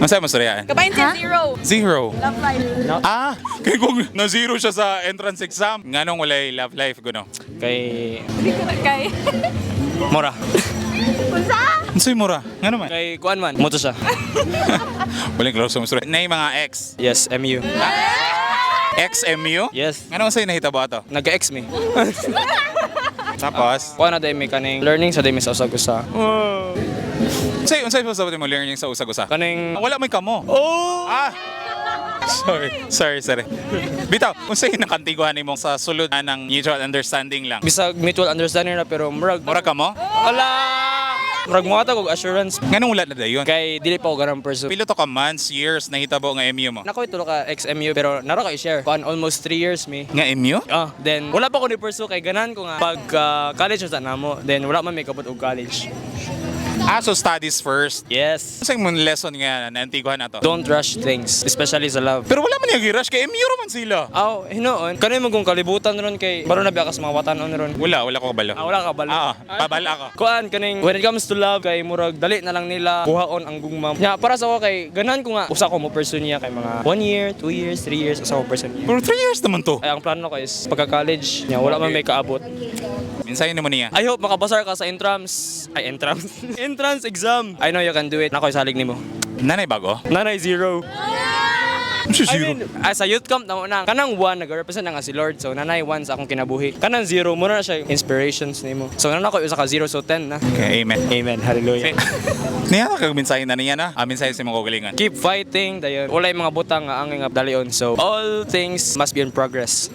Masaya mo suryaan? Kabahin siya zero. Zero. Love life. Ah, kay kung na-zero siya sa entrance exam. Nganong walay love life guno? Kay Hindi ko na kay. Mura. Unsa? Unsay mura? Ngano man? Kay kuan man. Moto siya. Walang klaro sa mga Nay mga ex. Yes, MU. XMU? Yes. Ngano unsay nahitabo ato? Nagka-ex mi. Tapos, Kuan na dahil mi kaning learning sa dahil mi sa usag-usa. unsay unsay pa sa mo learning sa usag-usa? Kaning Wala may kamo. Oh! Ah! Sorry, sorry, sorry. Bitaw, unsay nakantiguan nimo sa sulod ng mutual understanding lang? Bisag mutual understanding na pero murag Mura kamo? Wala. Murag mo og assurance Nganong wala na dayon? kay dili pa ko ganang pursue. Pilo to ka months, years nahitabo nga MU mo? Nako tulo ka ex-MU pero naro ka i-share. Kuan almost 3 years mi. Nga MU? Ah, then wala pa ko ni pursue kay ganahan ko nga pag college sa namo, then wala man may kabot og college. Ah, so studies first. Yes. Unsay mong lesson nga naantiguan nato? Don't rush things, especially sa love. Pero wala man yung rush kay MU man sila. Aw, hinuon. Kanay mo kung kalibutan ron kay baro na biya ka sa mga watanon ron. Wala, wala ko kabalo. Ah, wala ka balo. Ah, pabala ako. Kuan kaning when it comes to love kay murag dali na lang nila buhaon ang gugma. Nya para sa ako kay ganahan ko nga usa ko mo pursue niya kay mga 1 year, 2 years, 3 years usa ko pursue niya. Pero 3 years naman to. Ay, ang plano ko is pagka-college niya wala man may kaabot. Minsan mo niya. I hope makapasar ka sa entrance. Ay, entrance. Entrance exam. I know you can do it. Nakoy salig nimo. Nanay bago? Nanay zero. Ano I mean, ah, sa youth camp na una, kanang one, nag-represent na nga si Lord. So, nanay one sa akong kinabuhi. Kanang zero, muna na siya yung inspirations nimo. So, nanay ko isa ka zero, so 10 na. Okay, amen. Amen. Hallelujah. Niya kag mensahe na niya na. Ah, mensahe sa imong kaugalingon. Keep fighting. Dayon. Walay mga butang nga ang nga dalion. So, all things must be in progress.